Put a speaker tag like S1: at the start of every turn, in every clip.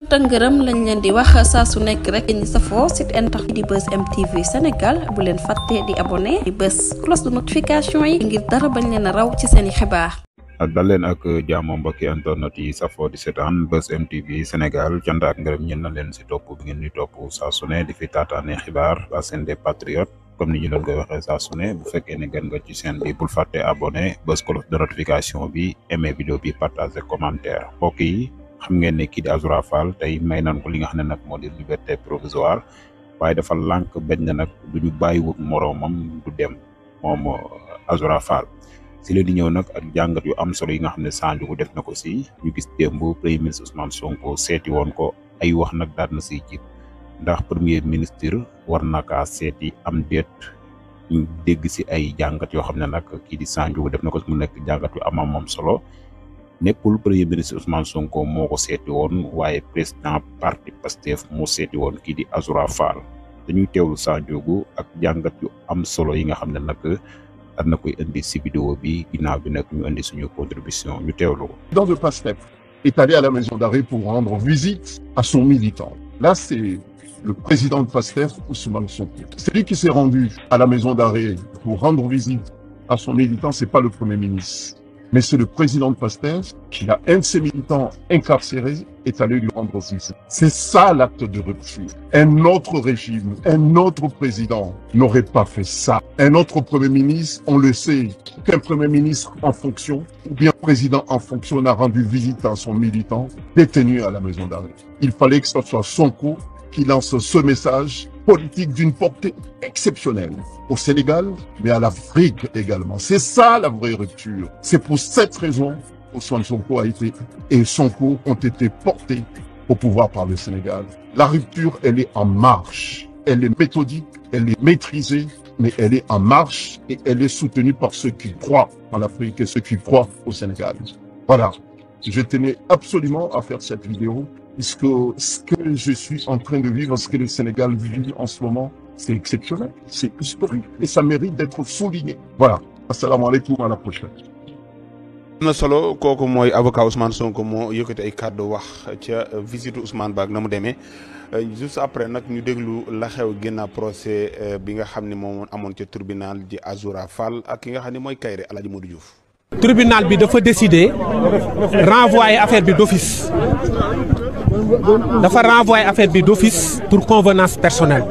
S1: cant ak ngërëm lañ leen di wax saa su nekk rek ñi safoo site internet di Buzz M TV Sénégal bu leen fàtte di abonné di bës cloche de notification yi ngir dara bañ leen a raw ci seeni xibaar.
S2: dal leen ak jàmm mbokki internet yi safoo di seetaan Buzz M TV Sénégal cant ak ngërëm ñeen na leen si topp bi ngeen di topp saa su ne di fi taataane xibaar la chaîne des patriotes comme ni ñu leen koy waxee saa su ne bu fekkee ne gën nga ci chaîne bi bul fàtte abonné bës cloche de notification bi aimé vidéo bi partager commentaire mbokk yi xam ngeen ne kii di Azoura Fall tey may nañ ko li nga xam ne nag moo di liberté provisoire waaye dafa lànk bañ na nag du ñu bàyyiwut moroomam du dem moom Azoura Fall si la di ñëw nag ak jàngat yu am solo yi nga xam ne Sandiougu def na ko si ñu gis démb premier ministre Ousmane Sonko seeti woon ko ay wax nag daal na siy jib ndax premier ministre war na kaa seeti am déet ñu dégg si ay jàngat yoo xam ne nag kii di Sandiougu def na ko mu nekk jàngat yu am solo nekkul premier ministre Ousmane Sonko moo ko seeti woon waaye président parti Pastef moo seeti woon kii di Azoura Fall dañuy teewlu Sandiougu ak jàngat yu am solo yi nga xam ne nag na koy indi si vidéo bi ginnaaw bi nag ñu indi suñu contribution ñu teewlu ko.
S3: Dans le Pastef est allé à la maison d'arrêt pour rendre visite à son militant. Là, c'est le président de Pastef, Ousmane Sonko. C'est lui qui s'est rendu à la maison d'arrêt pour rendre visite à son militant. C'est pas le premier ministre, mais c'est le président de Pastef qui a un de ses militants incarcérés est allé lui rendre visite. C'est ça l'acte de rupture. Un autre régime, un autre président n'aurait pas fait ça. Un autre premier ministre, on le sait, qu'un premier ministre en fonction ou bien président en fonction n'a rendu visite à son militant détenu à la maison d'arrêt. Il fallait que ce soit Sonko qui lance ce message politique d'une portée exceptionnelle au Sénégal, mais à l'Afrique également. C'est ça la vraie rupture. C'est pour cette raison Ousmane Sonko a été et Sonko ont été portés au pouvoir par le Sénégal. La rupture, elle est en marche. Elle est méthodique, elle est maîtrisée, mais elle est en marche et elle est soutenue par ceux qui croient en Afrique et ceux qui croient au Sénégal. Voilà. Je tenais absolument à faire cette vidéo puisque ce que je suis en train de vivre, ce que le Sénégal vit en ce moment, c'est exceptionnel, c'est historique et ça mérite d'être souligné. Voilà. Assalamu alaikum, à la prochaine.
S4: na solo kooku mooy avocat Ousmane Sonko moo yëkkati ay kàddu wax ca visite Ousmane Ba na mu demee juste après nag ñu déglu la xew ginnaaw procès bi nga xam ne moom amoon ca tribunal di Azoura Fall ak ki nga xam ne mooy Kairé El Hadji Modou Diouf.
S5: tribunal bi dafa décider renvoyer affaire bi d'office pour convenance personnelle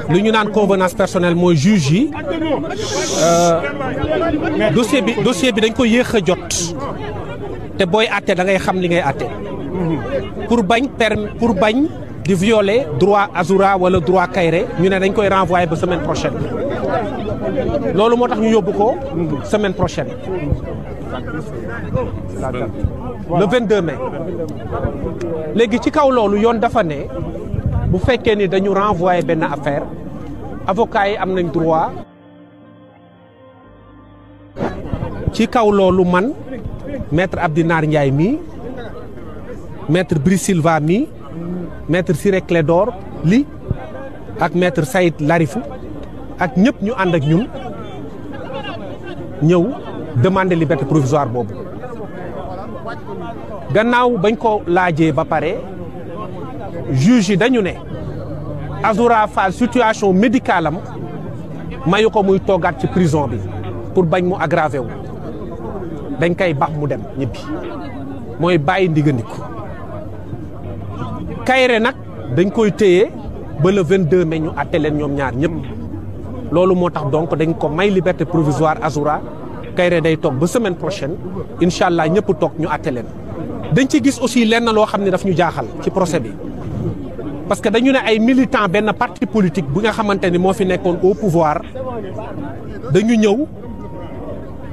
S5: lu ñu naan convenance personnelle mooy juge yi dossier bi dañ ko yéex a jot te booy àtte da ngay xam li ngay àtte pour bañ di violer droit Azoura wala droit Kairé ñu ne dañ koy renvoyer ba semaine prochaine loolu moo tax ñu yóbbu ko semaine prochaine le 22 mai léegi ci kaw loolu yoon dafa ne bu fekkee ni dañu renvoyer benn affaire avocat yi am nañ droit ci kaw loolu man maître Abdinar Ndiaye mii maître Brice Silva mii maître Ciré Clédor Ly ak maître Saïd Larifou ak ñëpp ñu ànd ak ñun ñëw demander liberté provisoire boobu gannaaw bañ ko laajee ba pare juge yi dañu ne Azoura Fall situation médicale am mayu ko muy toogaat ci prison bi pour bañ mu aggravé wu dañ koy bax mu dem ñibbi mooy bàyyi ndigandiku Kairé nag dañ koy téye ba le 22 mai ñu àtte leen ñoom ñaar ñëpp loolu moo tax donc dañ ko may liberté provisoire Azoura Kairé day toog ba semaine prochaine incha allah ñëpp toog ñu àtte leen dañ ci gis aussi lenn loo xam ne daf ñu jaaxal ci procès bi parce que dañu ne ay militants benn parti politique bu nga xamante ni moo fi nekkoon au pouvoir dañu ñëw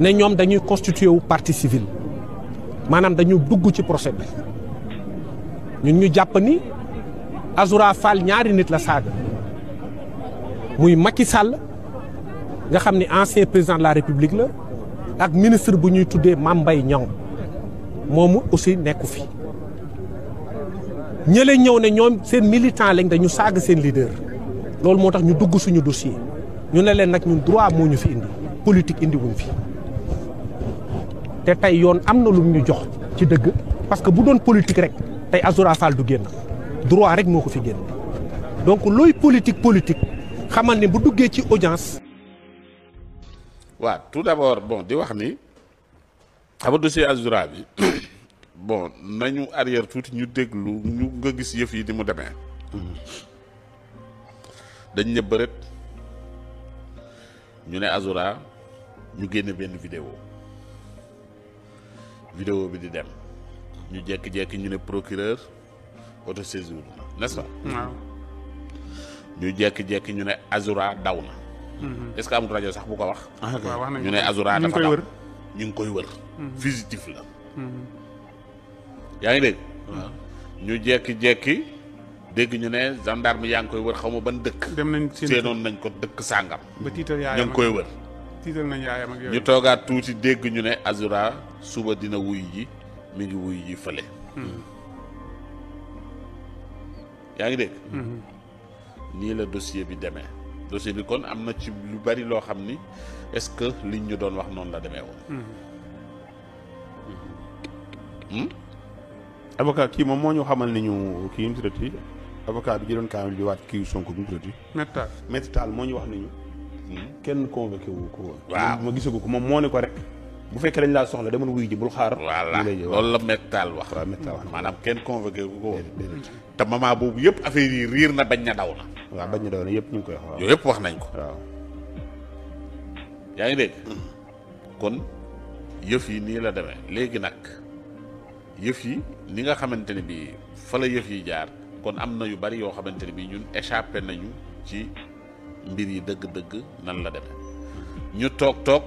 S5: ne ñoom dañuy constitué wu partie civile maanaam dañu dugg ci procès bi ñun ñu jàpp ni Azoura Fall ñaari nit la saaga muy Macky Sall nga xam ni ancien président de la République la ak ministre bu ñuy tuddee Mame Mbaye Niang moomu aussi nekku fi ñële ñëw ne ñoom seen militant lañ dañu saaga seen leader loolu moo tax ñu dugg suñu dossier ñu ne leen nag ñun droit moo ñu fi indi politique indi wuñ fi te tey yoon am na lum ñu jox ci dëgg parce que bu doon politique rek tey Azoura Fall du génn droit rek moo ko fi génn donc looy politique xamal ne bu duggee ci audience.
S6: waaw tout d'abord bon di wax ni xam nga dossier Azoura bi bon nañu arrière tuuti ñu déglu ñu nga gis yëf yi ni mu demee dañ ne bërët ñu ne Azoura ñu génne benn vidéo bi di dem ñu jékki-jékki ñu ne procureur autosaisir n'est-ce pas.
S4: waaw
S6: ñu jékki-jékki ñu ne Azoura daw na. est-ce que amul rajo sax bu ko wax.
S4: waaw wax nañ
S6: ñu ne Azoura dafa daw ñu ngi koy wër. fugitif la. yaa ngi dégg. waaw ñu jékki-jékki dégg ñu ne gendarme yaa ngi koy wër xaw ma ban dëkk.
S4: dem nañ
S6: seenoon nañ ko dëkk sàngam.
S4: ba tiital yaayam
S6: ñu ngi koy wër.
S4: tiital nañ yaayam ak yooyu.
S6: ñu toogaat tuuti dégg ñu ne Azoura suba dina wuy ji mi ngi wuy ji fële. yaa ngi dégg. nii la dossier bi demee dossier bi kon am na ci lu bari loo xam ni est-ce que liñ ñu doon wax noonu la demee woon.
S4: avocat kii moom moo ñu xamal ni ñu kii mu tuddati avocat bi jëloon kaamil bi waat kii Sonko bi mu tuddati. Maître Tall moo ñu wax ni ñu. kenn convoqué wu ko woon.
S6: waaw
S4: ma gisagu ko moom moo ne ko rek. bu fekkee dañ laa soxla demal wuy ji bul xaar.
S6: voilà loolu la Maître Tall wax.
S4: waaw Maître Tall wax
S6: maanaam kenn convoqué wu ko woon. te moment boobu yëpp affaire yi riir na bañ na daw na.
S4: waaw bañ na daw na yëpp ñu ngi koy wax. waaw
S6: yooyu yëpp wax nañ ko.
S4: waaw.
S6: yaa ngi dégg. kon yëf yi nii la demee léegi nag yëf yi ni nga xamante ne bii fa la yëf yi jaar kon am na yu bari yoo xamante ne bii ñun échappé nañu ci mbir yi dëgg-dëgg nan la demee ñu toog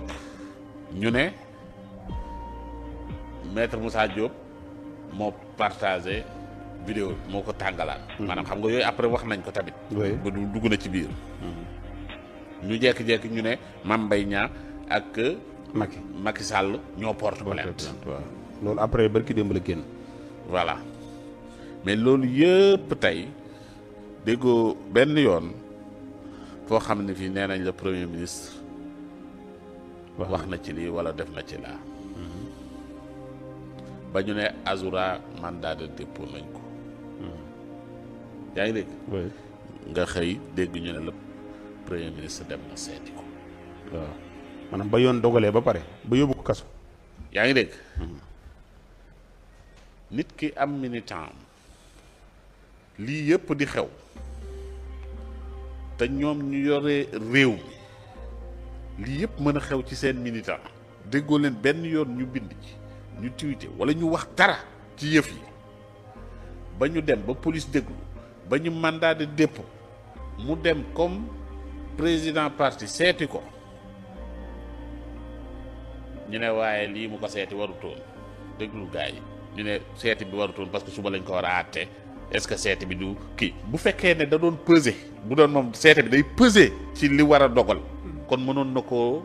S6: ñu ne maître Moussa Diop moo partagé vidéo bi moo ko tàngalaat. maanaam xam nga yooyu après wax nañ ko tamit. ba du dugg na ci biir. ñu jékki-jékki ñu ne Mame Mbaye Niang ak Macky Sall ñoo porte plainte.
S4: waaw loolu après barki démb la génn.
S6: voilà mais loolu yëpp tey déggoo benn yoon foo xam ne fii nee nañ la premier ministre wax na ci lii wala def na ci laa ba ñu ne Azoura mandat de dépôt nañ ko yaa ngi dégg nga xëy dégg ñu ne la premier ministre dem na seeti ko
S4: waaw maanaam ba yoon dogalee ba pare ba yóbbu ko kaso
S6: yaa ngi dégg nit ki am militant lii yëpp di xew te ñoom ñu yore réew mi lii yëpp mën a xew ci seen militant déggoo leen benn yoon ñu bind ci ñu tweeté wala ñu wax dara ci yëf yi ba ñu dem ba police déglu ba ñu mandat de dépôt mu dem comme président parti seeti ko ñu ne waaye lii mu ko seeti warutoon déglu gars yi ñu ne seeti bi warutoon parce que suba lañ ko war a àtte est-ce que seeti bi du kii bu fekkee ne da doon peser bu doon moom seeti bi day peser ci li war a dogal kon mënoon na koo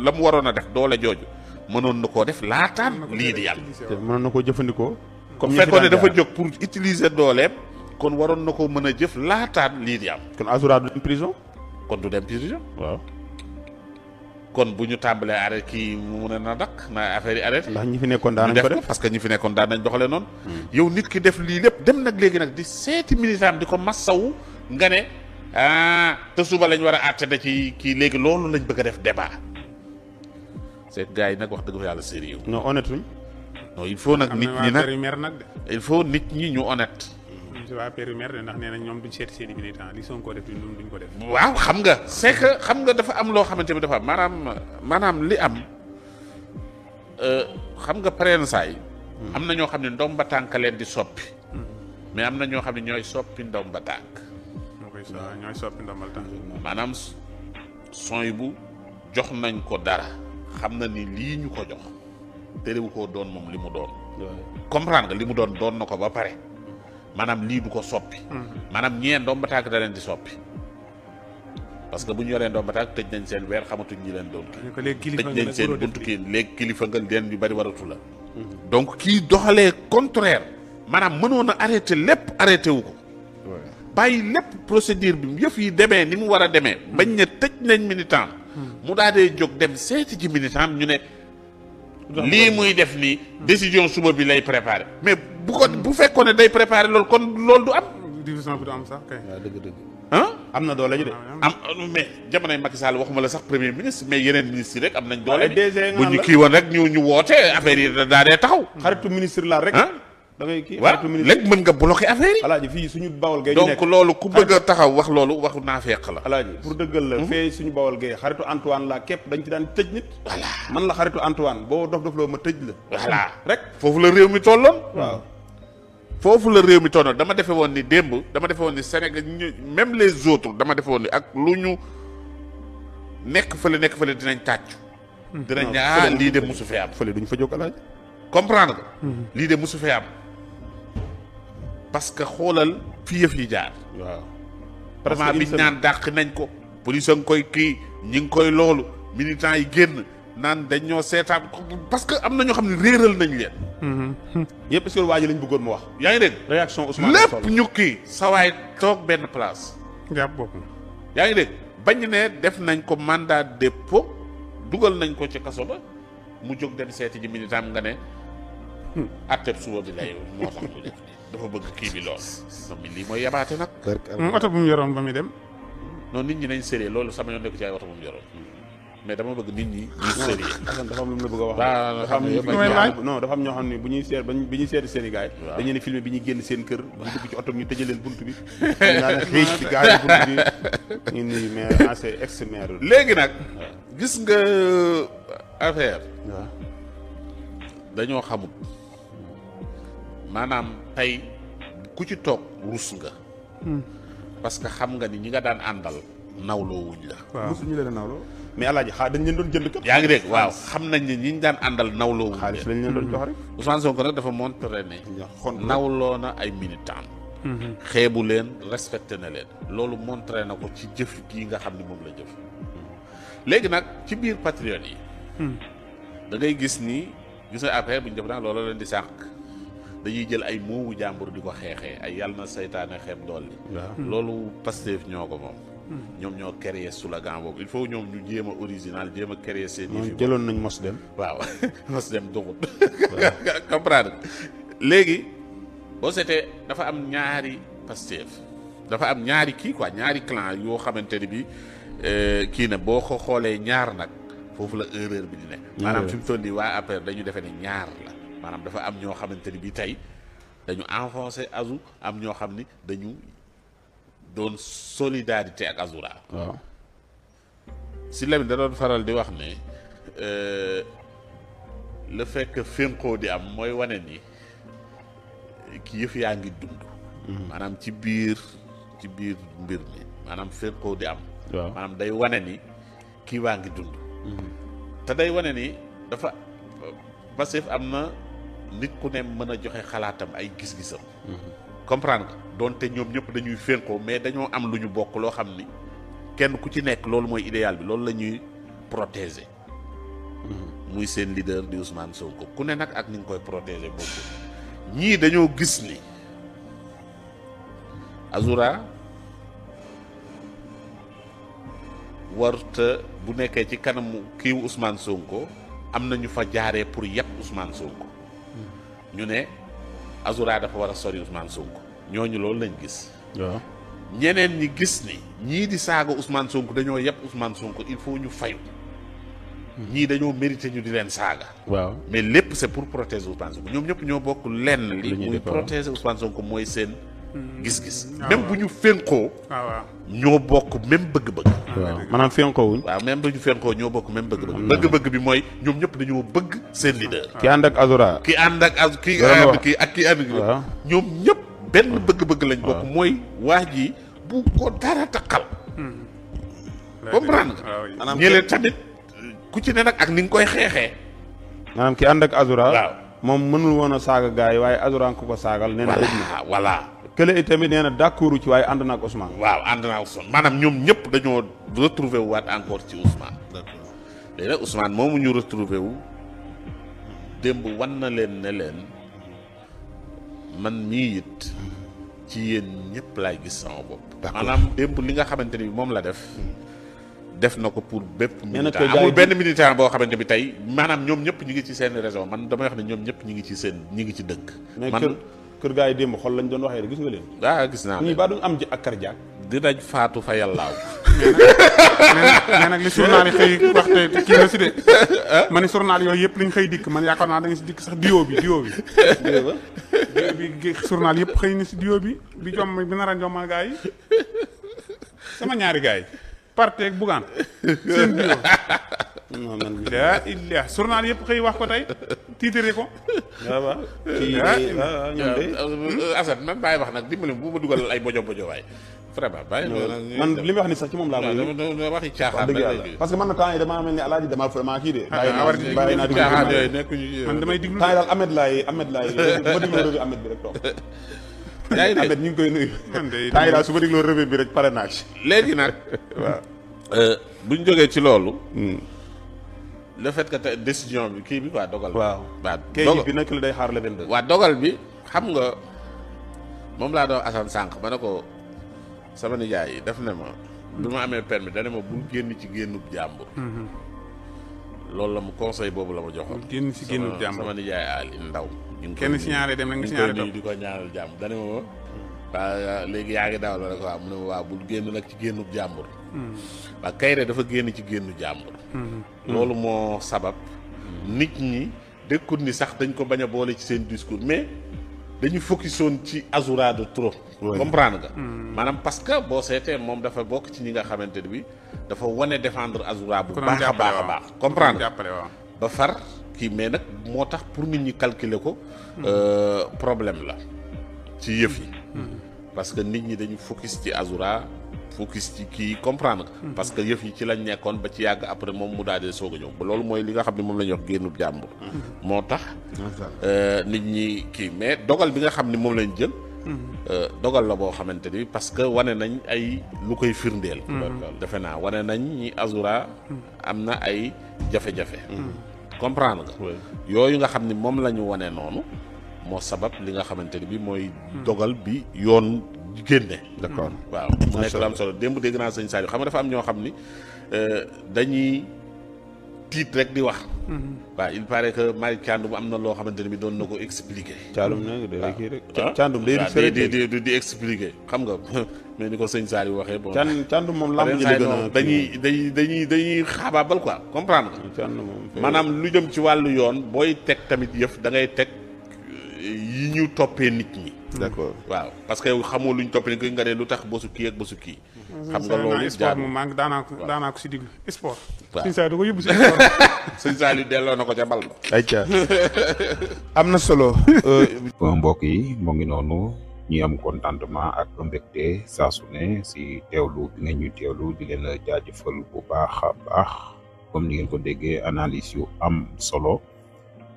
S6: la mu waroon a def doole jooju mënoon na koo def laataan lii di yàlla.
S4: mënoon na koo jëfandikoo.
S6: comme fekkoon ne dafa jóg pour utiliser dooleem kon waroon na koo mën a jëf laataan lii di am.
S4: kon Azoura du dem prison.
S6: kon du dem prison.
S4: waaw.
S6: kon bu ñu tàmbalee arrêté kii mu ne na dakk na affaire yi arrêté.
S4: ndax ñi fi nekkoon daan nañ ko def
S6: parce que ñi fi nekkoon daan nañ doxalee noonu. yow nit ki def lii lépp dem nag léegi nag di seeti militant di ko massawu nga ne te suba lañ war a àtte da ci kii léegi loolu lañ bëgg a def débat. c'est gars yi nag wax dëgg fa yàlla sérieux.
S4: non honnête luñ.
S6: non il faut nag nit ñi
S4: nag
S6: il faut nit ñi ñu honnête.
S4: waa périmètre de ndax nee nañ ñoom duñ seeti seen i militant li Sonko def duñ ko def.
S6: waaw xam nga c'est que xam nga dafa am loo xamante ni dafa am maanaam li am xam nga pareen saay am na ñoo xam ne ndomba tànk leen di soppi. mais am na ñoo xam ne ñooy soppi ndomba tànk.
S4: ñooy soppi ndombal tànk.
S6: maanaam son bu jox nañ ko dara xam na ni lii ñu ko jox terewu koo doon moom li mu doon. comprendre nga li mu doon na ko ba pare. maanaam lii du ko soppi. maanaam ñee ndomba tànk da leen di soppi parce que bu ñu yoree ndomba tànk tëj nañ seen weer xamatuñ ñi leen doon kii. tëj nañ seen buntu kii léegi kilifa nga leen yu bari waratu la. donc kii doxalee contraire maanaam mënoon a arrêté lépp arrêté wu ko. bàyyi lépp procédure bi yëf yi demee ni mu war a demee. bañ ne tëj nañ militant. mu daa dee jóg dem seeti ci militant ñu ne lii muy def nii décision suba bi lay préparé mais bu fekkoon ne day préparé loolu kon loolu du am.
S4: division bi du am sax kay.
S7: waaw dëgg-dëgg.
S6: ah
S7: am na doole ji de.
S6: am mais jamonoy Macky Sall waxuma la sax premier ministre mais yeneen ministre yi rek am nañ doole.
S7: ay DG
S6: bu ñu kii woon rek ñu woote affaire yi daa dee taxaw.
S7: xaritu ministre la rek. da ngay kii
S6: waaw léegi mën nga bloqué affaire yi.
S7: alaaji fii suñu bawal gay
S6: donc loolu ku bëgg a taxaw wax loolu waxu naafeq la.
S7: alaaji pour dëggal la fee suñu bawal gay xaritu Antoine la képp dañ ci daan tëj nit.
S6: voilà
S7: man la xaritu Antoine boo dof loo ma tëj la.
S6: voilà
S7: rek
S6: foofu la réew mi tolloon.
S7: waaw
S6: foofu la réew mi tolloon dama defe woon ni démb dama defe woon ni Sénégal même les autres dama defe woon ni ak lu ñu nekk fële dinañ tàccu. dinañ lii de musu fee am.
S7: fële duñ fa jóg alaaji.
S6: comprendre nga. lii de musu fee am. parce que xoolal fi yëf yi jaar.
S7: waaw
S6: parce que biñ naan dàq nañ ko. police a ngi koy kii ñi ngi koy loolu militants yi génn naan dañ ñoo seetaan parce que am na ñoo xam ne réeral nañ leen.
S7: yëpp est-ce que waa ji lañ bëggoon mu wax.
S6: yaa ngi dégg
S7: réaction Ousmane
S6: lépp ñu kii sawaay toog benn place.
S4: jàpp boppam.
S6: yaa ngi dégg bañ ne def nañ ko mandat dépôt dugal nañ ko ci kaso ba mu jóg dem seeti ji militant nga ne atteb suba bi lay moo tax mu def dafa bëgg kii bi lool non mais lii mooy yabaate nag.
S4: oto bu mu yoroon ba muy dem.
S6: non nit ñi nañ sérieux loolu sama yoon nekk ci ay oto bu mu yoroon mais dama bëgg nit ñi ñu sérieux.
S7: dafa am lu mu la bëgg a wax.
S6: dafa am
S7: non dafa am ñoo xam ne bu ñuy seet bi ñuy seeti seen i gars yi. dañu ne filmé bi ñuy génn seen kër. ñu dugg ci oto ñu tëjee leen bunt bi. ñu naan xëy ci gars yi bunt bi. ñu nii mais ancien ex maire.
S6: léegi nag gis nga affaire.
S7: waaw
S6: dañoo xamul maanaam tey ku ci toog rus nga. parce que xam nga ni ñi nga daan àndal nawloo wuñ la.
S7: waaw mosuñu leen a nawloo. mais alaaji dañ leen doon jënd kat.
S6: yaa ngi dégg waaw xam nañ ne ñi ñu daan àndal nawloo wuñ
S7: xaalis lañ leen doon jox rek.
S6: Ousmane Sonko nag dafa montré ne. nawloo na ay militants. xeebu leen respecté na leen. loolu montré na ko ci jëf gii nga xam ni moom la jëf. léegi nag ci biir patriote yi. da ngay gis ni gis nga après bu ñu def nag loolu leen di sànq. dañuy jël ay moomu jàmbur di ko xeexee ay yàlla na saytaane xeeb dolli. loolu Pastef ñoo ko moom. ñoom ñoo créé slogan boobu il faut ñoom ñu jéem a original jéem a créé seen i.
S7: jëloon nañ mos dem.
S6: waaw mos dem duxut. comprendre léegi boo seetee dafa am ñaari Pastef dafa am ñaari kii quoi ñaari clan yoo xamante ni bi kii ne boo ko xoolee ñaar nag foofu la erreur bi di ne. maanaam fi mu toll nii waa APR dañu defee ne ñaar la. maanaam dafa am ñoo xamante ni bii tey dañu enfoncé Azou am ñoo xam ni dañu doon solidarité ak Azoura.
S7: waaw
S6: si Lamine da doon faral di wax ne le fait que fénkoo di am mooy wane ni ki yëf yaa ngi dund. maanaam ci biir mbir mi maanaam fénkoo di am.
S7: waaw
S6: maanaam day wane ni kii waa ngi dund. te day wane ni dafa Pastef am na. nit ku ne mën a joxe xalaatam ay gis-gisam. comprendre nga donte ñoom ñëpp dañuy fénkoo mais dañoo am lu ñu bokk loo xam ni kenn ku ci nekk loolu mooy idéal bi loolu la ñuy protéger. muy seen leader di Ousmane Sonko ku ne nag ak ni nga koy protéger boobu ñii dañoo gis ni Azoura warta bu nekkee ci kanamu kiiwu Ousmane Sonko am na ñu fa jaaree pour yàpp Ousmane Sonko. ñu ne Azoura dafa war a sori Ousmane Sonko ñooñu loolu lañ gis.
S7: waaw
S6: ñeneen ñi gis ni ñii di saaga Ousmane Sonko dañoo yëpp Ousmane Sonko il faut ñu fayu. ñii dañoo mérité ñu di leen saaga.
S7: waaw
S6: mais lépp c'est pour protéger Ousmane Sonko ñoom ñëpp ñoo bokk lenn li muy protéger Ousmane Sonko mooy seen gis-gis. même bu ñu fénkoo. ñoo bokk même bëgg-bëgg.
S7: waaw maanaam fénkoo wuñ.
S6: waaw même bu ñu fénkoo ñoo bokk même bëgg-bëgg. bëgg-bëgg bi mooy ñoom ñëpp dañoo bëgg seen leader.
S7: ki ànd ak Azoura.
S6: ki ànd ak kii ak kii ànd ak ñoom ñëpp benn bëgg-bëgg lañ bokk mooy waa ji bu ko dara taxal. comprendre nga. ñële tamit ku ci ne nag ak ni nga koy xeexee.
S7: maanaam ki ànd ak Azoura.
S6: waaw
S7: moom mënul woon a saaga gars yi waaye Azoura ko saagal. nee na
S6: voilà.
S7: kële itamit nee na d'accord ci waaye ànd na ak Ousmane.
S6: waaw ànd naa Ousmane maanaam ñoom ñëpp dañoo retrouvé wu waat encore ci Ousmane. d'accord léegi nag Ousmane moomu ñu retrouvé wu démb wan na leen ne leen man mii it ci yéen ñëpp laay gis sama bopp. maanaam démb li nga xamante ni moom la def def na ko pour bépp
S7: Mais nag
S6: militant
S7: gars yi
S6: amul benn militant boo xamante bi tey maanaam ñoom ñëpp ñu ngi ci seen raison man damay wax ne ñoom ñëpp ñu ngi ci dëgg
S7: mais
S6: man
S7: kër gars yi démb xol lañ doon waxee rek gis nga leen.
S6: gis naa
S7: ñii ba duñ am ji ak cardiaque.
S6: dinañ faatu fa yàllaaw
S8: mais nag li journal yi xëy wax te kii na si de ma ne journal yooyu yëpp liñ xëy dikk man yaakaar naa da nga si dikk sax diwo bi journal yëpp xëy na si diwo bi bi nar a jommal gars yi sama ñaari gars yi Partey ak Bougane seen diwo daa illah journal yëpp xëy wax ko tey tiitare ko
S7: waaw ñoom de
S6: Assane man bàyyi wax nag dimbali bu ma dugal ay bojo waay vraiment bàyyi
S7: man li may wax ni sax ci moom laa
S6: ma waxi caaxaan
S7: dëgg yàlla parce que man na temps yi damaa mel ni alaaji damaa kii de bàyyi naa
S6: caaxaan yooyu nekkuñu
S8: man damay diglu
S7: temps yi daal Ahmed laay ma dégloo revue Ahmed bi rek toog
S6: yaa ngi
S7: Ahmed ñu ngi koy nuyu temps yi daal su ma dégloo revue bi rek pare naa ci
S6: léegi nag waaw buñ jógee ci loolu le fait que te décision bi kii bi quoi dogal
S7: waaw kay bi nag la day xaar le 22
S6: waa dogal bi xam nga moom laa doon Assane sànq ma ne ko sama nijaay yi def ne ma bi ma amee permis dane ma bul génn ci génnub jàmbur loolu la mu conseil boobu la ma joxoon
S8: génn si génnub jàmbur
S6: sama nijaay Ali Ndaw
S8: kenn signalé dem na nga signalé toog
S6: di ko ñaanal jàmm dane ma waa léegi yaa ngi dawal ma ne ko waaw mu ne ma waaw bul génn nag ci génnub jàmbur waa Kairé dafa génn ci génnu jàmbur loolu moo sabab nit ñi dékkut ni sax dañ ko bañ a boole ci seen discours mais dañu focusoon ci Azoura de trop comprendre nga maanaam parce que boo seetee moom dafa bokk ci ñi nga xamante ne bi dafa wane défendre Azoura bu baax a baax comprendre nga ba far kii mais nag moo tax pour nit ñi calculer ko problème la ci yëf yi parce que nit ñi dañu focus ci Azoura focus ci kii comprendre nga parce que yëf yi ci lañ nekkoon ba ci yàgg après moom mu daal di soog a ñëw ba loolu mooy li nga xam ne moom la ñuy wax génnub jàmbur moo tax nit ñi kii mais dogal bi nga xam ne moom lañ jël dogal la boo xamante ni parce que wane nañ ay lu koy firndeel defe naa wane nañ ñi Azoura am na ay jafe-jafe comprendre nga yooyu nga xam ne moom la ñu wane noonu moo sabab li nga xamante ni bi mooy dogal bi yoon génne d'accord waaw mu nekk lu am solo démb dégg naa sëñ Saliou xam nga dafa am ñoo xam ni dañuy tiit rek di wax waaw il paraît que Malick Thiandoum am na loo xamante ne bi doon na ko expliquer
S7: Thiandoum nag day kii rek Thiandoum
S6: di expliquer xam nga mais ni ko sëñ Saliou waxee bon
S7: Thiandoum moom lamb ji gën a
S6: dañuy xaabaabal quoi comprendre nga maanaam lu jëm ci wàllu yoon booy teg tamit yëf da ngay teg yi ñu toppee nit ñi d'accord waaw parce que xamoo luñ toppee nit ñi nga ne lu tax bosu kii ak bosu kii xam nga loolu
S8: sport moom maa ngi daanaa ko si digg sport
S6: waaw
S8: sëñ Saliou da ko yóbbu si sport
S6: sëñ Saliou delloo na ko ca bal ba
S7: ayca am na solo
S2: mbokk yi moo ngi noonu ñuy am contentement ak mbégte saa su ne si teewlu bi ngeen ñuy teewlu di leen jaajëfal bu baax a baax comme ni ngeen ko déggee analyse yu am solo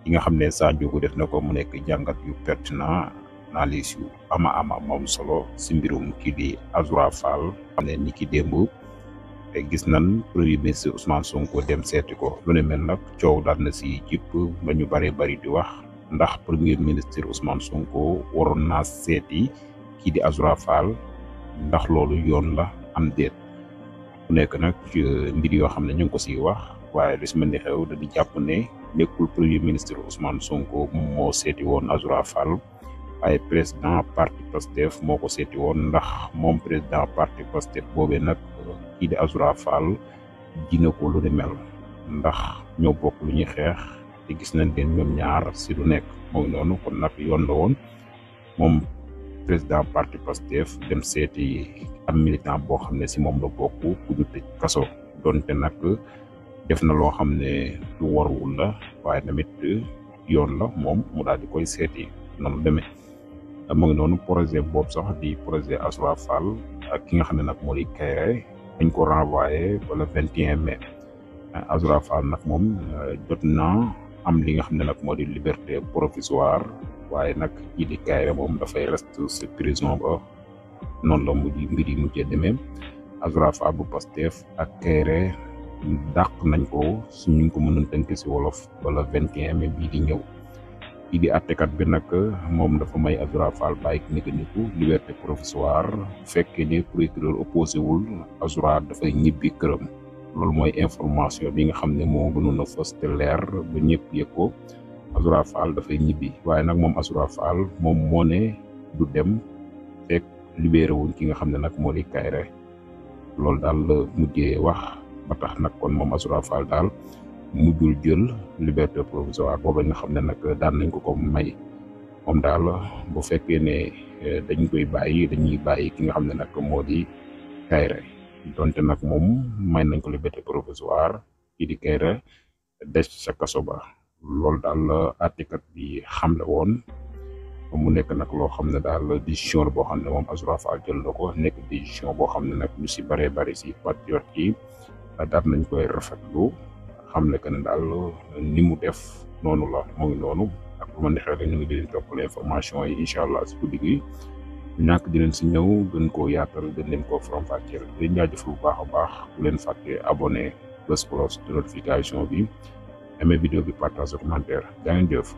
S2: yi nga xam ne Sa Ndiogou def na ko mu nekk jàngat yu pertinent analyse yu ama moom solo si mbirum kii di Azoura Fall xam ne ni ki démb te gis nan premier ministre Ousmane Sonko dem seeti ko lu ne mel nag coow daal na si jipp ba ñu bari di wax ndax premier ministre Ousmane Sonko waroon naa seeti kii di Azoura Fall ndax loolu yoon la am déet ku nekk nag mbir yoo xam ne ñu ngi ko siy wax waaye lu si mel ni xew dañuy jàpp ne nekkul premier ministre Ousmane Sonko moo seeti woon Azoura Fall waaye président parti Pastef moo ko seeti woon ndax moom président parti Pastef boobee nag kii di Azoura Fall dina ko lu ne mel ndax ñoo bokk lu ñuy xeex te gis nañ leen ñoom ñaar si lu nekk mooy noonu kon nag yoon la woon moom président parti Pastef dem seeti am militant boo xam ne si moom la bokk ku ñu tëj kaso donte nag def na loo xam ne lu warul la waaye tamit yoon la moom mu daal di koy seeti noonu demee mu ngi noonu projet boobu sax di projet Azoura Fall ak ki nga xam ne nag moo di Kairé dañ ko renvoyé ba le 21 mai Azoura Fall nag moom jot na am li nga xam ne nag moo di liberté provisoire waaye nag kii di Kairé moom dafay reste ci prison ba noonu la mbir yi mujjee demee Azoura Fall bu Pastef ak Kairé dàq nañ ko suñu ko mënoon tënk si wolof wala 21 mai bii di ñëw kii di àttekat bi nag moom dafa may Azoura Fall bàyyi niku liberté provisoire bu fekkee ne procureur opposé wul Azoura dafay ñibbi këram loolu mooy information bi nga xam ne moo gënoon a fës te leer ba ñëpp yëg ko Azoura Fall dafay ñibbi waaye nag moom Azoura Fall moom moo ne du dem fekk libéré wuñ ki nga xam ne nag moo di Kairé loolu daal la mujjee wax ba tax nag kon moom Azoura Fall daal mujjul jël liberté provisoire booba nga xam ne nag daan nañ ko may moom daal bu fekkee ne dañ koy bàyyi dañuy bàyyi ki nga xam ne nag moo di Kairé donte nag moom may nañ ko liberté provisoire kii di Kairé des sa kaso ba loolu daal àttekat bi xamle woon mu nekk nag loo xam ne daal décision boo xam ne moom Azoura Fall jël na ko nekk décision boo xam ne nag ñu si bëree bëri si patriote yi daal nañ koy rafetlu xam ne que ne daal ni mu def noonu la moo ngi noonu ak bu ma neexee rek ñu ngi di leen toppal information yi incha allah si guddi gi ñàkk di leen si ñëw gën koo yaatal gën leen koo faram-fàcceel di leen jaajëfal bu baax a baax bu leen fàtte abonné bës cloche de notification bi aimé vidéo bi partage commentaire jaa ngeen jëf